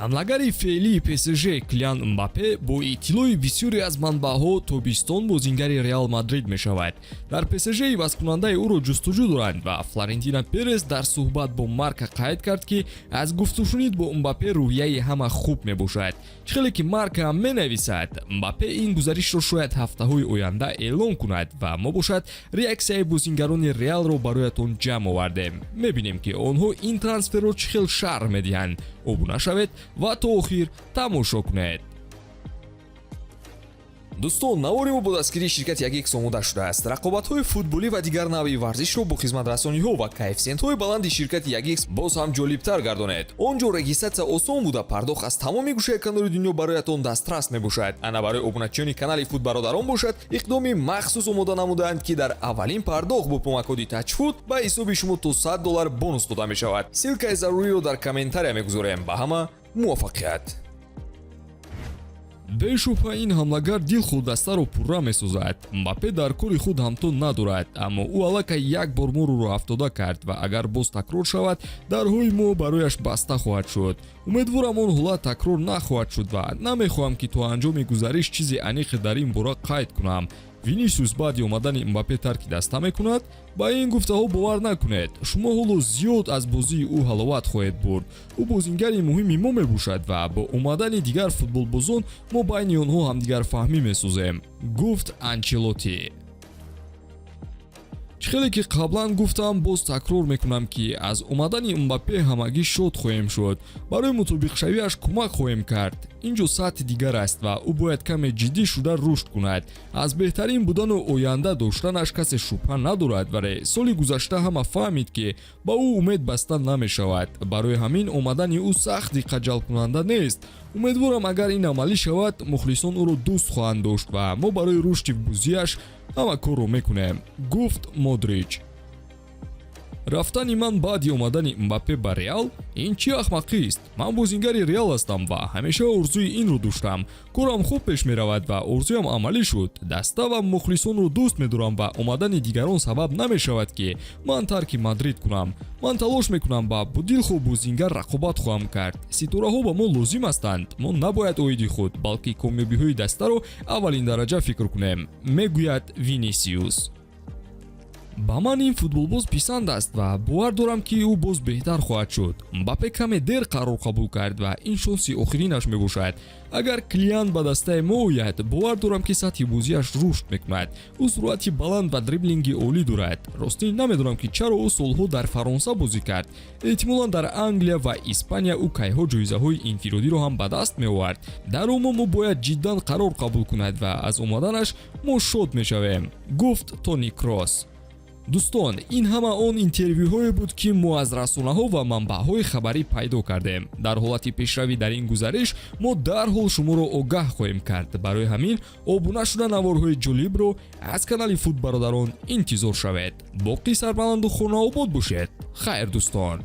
Ҳамлагари феълии ПСЖ Килиан Мбаппе бо иттилои бисёре аз манбаъҳо тобистон бозингари Реал Мадрид мешавад. Дар ПСЖ ивазкунандаи ӯро ҷустуҷӯ доранд ва Флорентино Перес дар суҳбат бо Марка қайд кард, ки аз гуфтушунид бо Мбаппе рӯҳияи ҳама хуб мебошад. Чӣ хеле ки Марка ҳам менависад, Мбаппе ин гузаришро шояд ҳафтаҳои оянда эълон кунад ва мо бошад реаксияи бозингарони Реалро бароятон ҷамъ овардем. Мебинем, ки онҳо ин трансферро чӣ хел шарҳ медиҳанд. Обуна шавед ва то охир тамошо кунед. Дӯстон, навори мо бо дастгирии ширкати Ягикс омода шудааст. Рақобатҳои футболӣ ва дигар навъи варзишро бо хизматрасониҳо ва коэффисиентҳои баланди ширкати Ягикс боз ҳам ҷолибтар гардонед. Он ҷо регистратсия осон буда, пардохт аз тамоми гӯшаи канори дунё бароятон дастрас мебошад. Ана барои обуначиёни канали Футбародарон бошад, иқдоми махсус омода намудаанд, ки дар аввалин пардохт бо промокоди Тачфуд ба ҳисоби шумо то 100 доллар бонус дода мешавад. Ссылкаи заруриро дар комментария мегузорем. Ба ҳама муваффақият! Бешубҳа, ин ҳамлагар дилхоҳ дастаро пурра месозад. Мбаппе дар кори худ ҳамто надорад, аммо ӯ аллакай як бор моро роҳафтода кард ва агар боз такрор шавад, дарҳои мо барояш баста хоҳад шуд. Умедворам, он ҳолат такрор нахоҳад шуд ва намехоҳам, ки то анҷоми гузариш чизи аниқе дар ин бора қайд кунам. Винисиус баъди омадани Мбаппе тарки даста мекунад? Ба ин гуфтаҳо бовар накунед. Шумо ҳоло зиёд аз бозии ӯ ҳаловат хоҳед бурд. Ӯ бозингари муҳими мо мебошад ва бо омадани дигар футболбозон мо байни онҳо ҳамдигарфаҳмӣ месозем, гуфт Анчелоти. Чӣ хеле ки қаблан гуфтам, боз такрор мекунам, ки аз омадани Мбаппе ҳамагӣ шод хоҳем шуд. Барои мутобиқшавиаш кӯмак хоҳем кард. Ин ҷо сатҳи дигар аст ва ӯ бояд каме ҷиддӣ шуда рушд кунад. Аз беҳтарин будану оянда доштанаш касе шубҳа надорад, вале соли гузашта ҳама фаҳмид, ки ба ӯ умед баста намешавад. Барои ҳамин омадани ӯ сахт диққатҷалбкунанда нест. Умедворам, агар ин амалӣ шавад, мухлисон ӯро дӯст хоҳанд дошт ва мо барои рушди бозиаш ҳама корро мекунем, гуфт Модрич. Рафтани ман баъди омадани Мбаппе ба Реал? Ин чӣ ахмақист? Ман бозингари Реал ҳастам ва ҳамеша орзуи инро доштам. Корам хуб пеш меравад ва орзуям амалӣ шуд. Даста ва мухлисонро дӯст медорам ва омадани дигарон сабаб намешавад, ки ман тарки Мадрид кунам. Ман талош мекунам ва бо дилхоҳ бозингар рақобат хоҳам кард. Ситораҳо ба мо лозим ҳастанд. Мо набояд оиди худ, балки комёбиҳои дастаро аввалин дараҷа фикр кунем, мегӯяд Винисиус. Ба ман ин футболбоз писанд аст ва бовар дорам, ки ӯ боз беҳтар хоҳад шуд. Мбаппе каме дер қарор қабул кард ва ин шонси охиринаш мебошад. Агар Килиан ба дастаи мо ояд, бовар дорам, ки сатҳи бозиаш рушд мекунад. Ӯ суръати баланд ва дриблинги олӣ дорад. Ростӣ, намедонам, ки чаро ӯ солҳо дар Фаронса бозӣ кард. Эҳтимолан, дар Англия ва Испания ӯ кайҳо ҷоизаҳои инфиродиро ҳам ба даст меовард. Дар умум, ӯ бояд ҷиддан қарор қабул кунад ва аз омаданаш мо шод мешавем, гуфт Тони Кросс. Дӯстон, ин ҳама он интервюҳое буд, ки мо аз расонаҳо ва манбаъҳои хабарӣ пайдо кардем. Дар ҳолати пешравӣ дар ин гузариш мо дарҳол шуморо огаҳ хоҳем кард. Барои ҳамин обуна шуда, наворҳои ҷолибро аз канали Футбародарон интизор шавед. Боқӣ сарбаланду хонаобод бошед. Хайр, дӯстон.